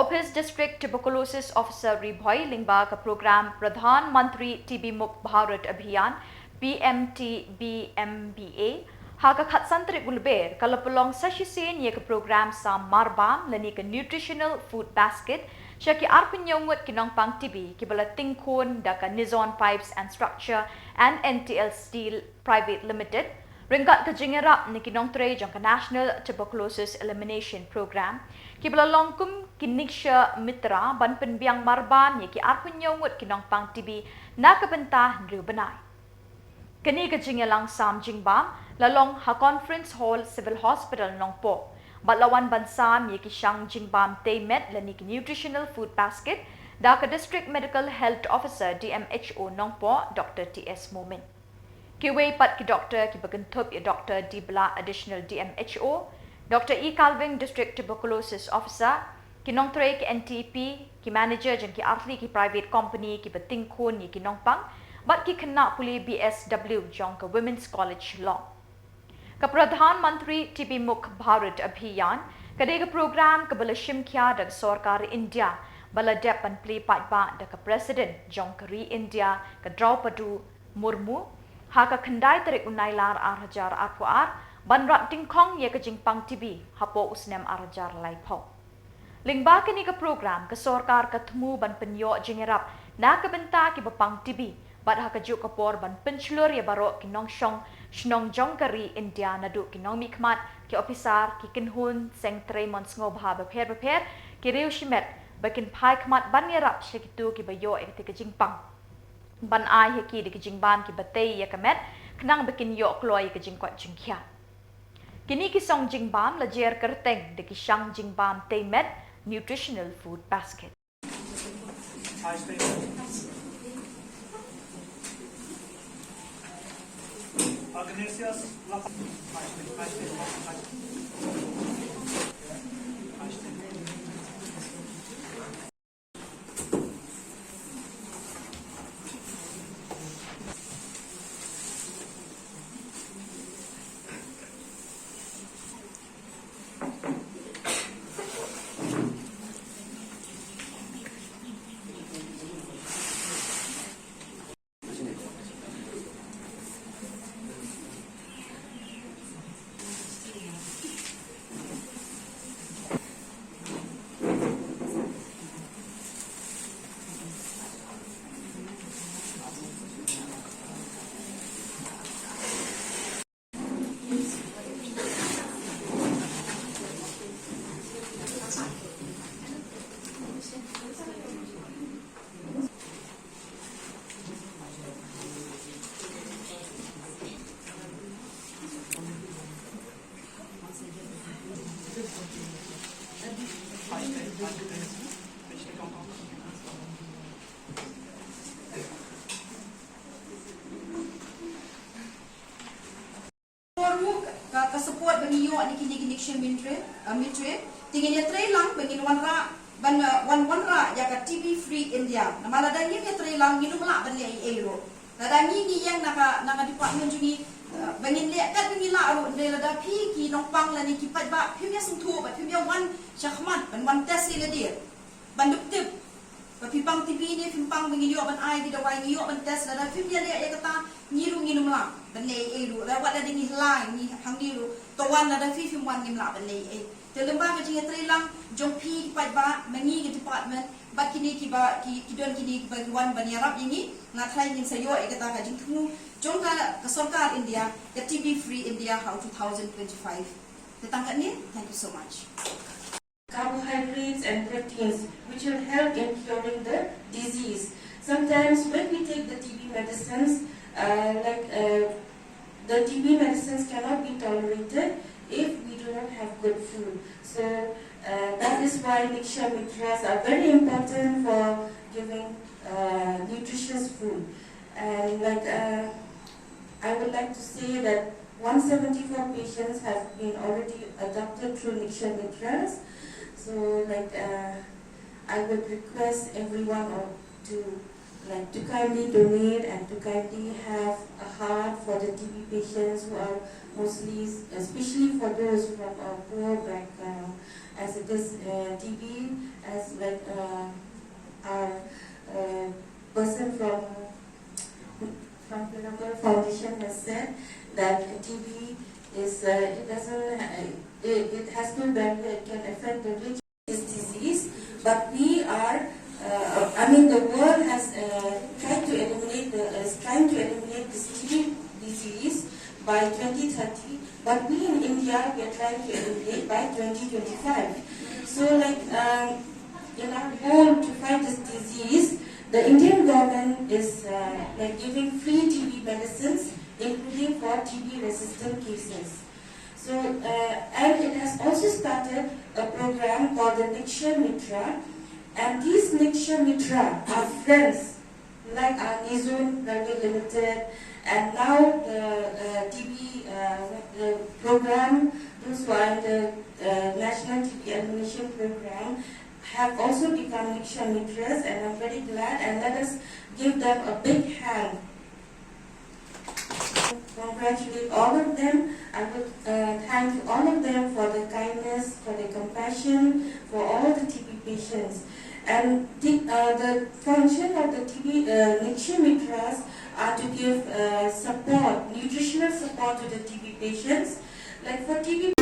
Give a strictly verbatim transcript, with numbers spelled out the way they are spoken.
Office District Tuberculosis Officer Ri Bhoi lyngba ka program Pradhan Mantri T B Mukt Bharat Abhiyan, P M T B M B A, ha ka khatsan tarik u Lber ka la pynlong sa shisien ïa ka program sam marbam lane ka Nutritional Food Basket sha ki arphew ngut ki nongpang T B kiba la tyngkhun da ka Nizon Pipes and Structure and N T L Steel Private Limited, ryngkat ka jingïarap na ki nongtrei jong ka National Tuberculosis Elimination Program, kiba la long kum ki Niksha Mitra ban pynbiang marbam ïa ki arphew ngut ki nongpang T B na ka bynta hynriew bnai. Kane ka jingïalang sam jingbam la long ha Conference Hall Civil Hospital Nongpoh, bad la wan ban sam ïa ki shang jingbam tei met lane ki Nutritional Food Basket da ka District Medical Health Officer D M H O Nongpoh, Doctor T S Momin. Kiwei pat ki doktor kiba kynthup ïa Doctor D Blah, Additional D M H O, Doctor E Kalving, District Tuberculosis Officer, ki nongtrei ki N T P, ki manager jong ki artylli ki private company kiba tyngkhun ïa ki nongpang, bad ki khynnah pule B S W jong ka Women's College Shillong. Ka Pradhan Mantri T B Mukt Bharat Abhiyan ka dei ka program kaba la shim khia da ka sorkar India, ba la dep ban plie paidbah da ka President jong ka ri India, ka Draupadi Murmu, ha ka khyndai tarik u Nailar ar hajar arphew ar, ban rat dyngkhong ïa ka jingpang T B hapoh u snem ar hajar laiphew. Lyngba kane ka program, ka sorkar ka thmu ban pynïoh jingïarap na ka bynta kiba pang T B, bad ha kajuh ka por ban pynshlur ïa baroh ki nongshong shnong jong ka ri India, naduh ki nongmihkhmat, ki ophisar, ki kynhun seng trei mon sngewbha bapher bapher, ki riew shimet, ba kin phai khmat ban ïarap sha kito kiba ïoh ïa kata ka jingpang, ban ai ha ki da ki jingbam kiba tei ïa ka met, khnang ba kin ïoh kloi ïa ka jingkoit jingkhiah. Kine ki song jingbam la jer kyrteng da ki shang jingbam tei met, Nutritional Food Basket. Ruh ka, ka support ba ngi ïoh na kine ki Niksha Mitra, ah, Mitra, te ngin ïatrei lang ba ngin wanrah, ban, ah, wan, wanrah ïa ka T B Free India. Namar lada ngim ïatrei lang ngin ym lah ban leh ei ei ruh. Lada ngi ngi ïeng na ka, na ka department jong ngi, ah, ba ngin leh kat ba ngi lah ruh, hynrei lada phi ki nongpang lane ki paidbah phim ïasngewthuh bad phim ïawan shakhmat ban wan test ïa lade, ban dup tip ba phi pang T B ne phim pang, ba ngin ïoh ban ai ki dawai, ngi ïoh ban test. Lada phim ïaleh ïa kata, ngi ruh ngin ym lah ban leh ei ei ruh. Lada wat lada ngi, la ngi hangne ruh, to wan, lada phi phim wan ngim lah ban leh ei ei. Te lyngba ka jingïatrei lang jong phi ki paidbah, ma ngi ka department, bad kine kiba ki, ki don kine kiba ki wan ban ïarap ïa ngi, nga tharai ngin sa ïoh ïa kata ka jingthmu jong ka, ka sorkar India, ka T B Free India ha u two thousand twenty-five. Te tang katne, thank you so much. Carbohydrates and proteins, which will help in curing the disease. Sometimes when we take the T B medicines, uh, like, uh, the T B medicines cannot be tolerated if we do not have good food. So, uh, that is why Niksha Mitras are very important for giving, uh, nutritious food. And, like, uh, I would like to say that one seventy-four patients have been already adopted through Niksha Mitras. So, like, uh, I would request everyone of, to, Like to kindly donate and to kindly have a heart for the T B patients who are mostly, especially for those from a poor background, as it is uh, T B, as like uh, our uh, person from from Pinnacle Foundation has said that T B is uh, it doesn't uh, it, it has no barrier. It can affect the rich this disease, but we are, uh, I mean, the world has uh, tried to eliminate, the, is trying to eliminate this T B disease by twenty thirty, but we in India, we are trying to eliminate by twenty twenty-five. So, like, um, in our goal to fight this disease, the Indian government is uh, like giving free T B medicines, including for T B resistant cases. So, uh, and it has also started a program called the Nikshay Mitra. And these Nikshay Mitra are friends like our Nizun Private Limited and now the uh, T B uh, the program, those who are in the uh, National T B Elimination Program have also become Nikshay Mitras, and I'm very glad, and let us give them a big hand. Congratulate all of them. I would uh, thank all of them for their kindness, for their compassion, for all the T B patients. And the, uh, the function of the T B uh, Nikshay Mitras are to give uh, support, nutritional support to the T B patients. Like for T B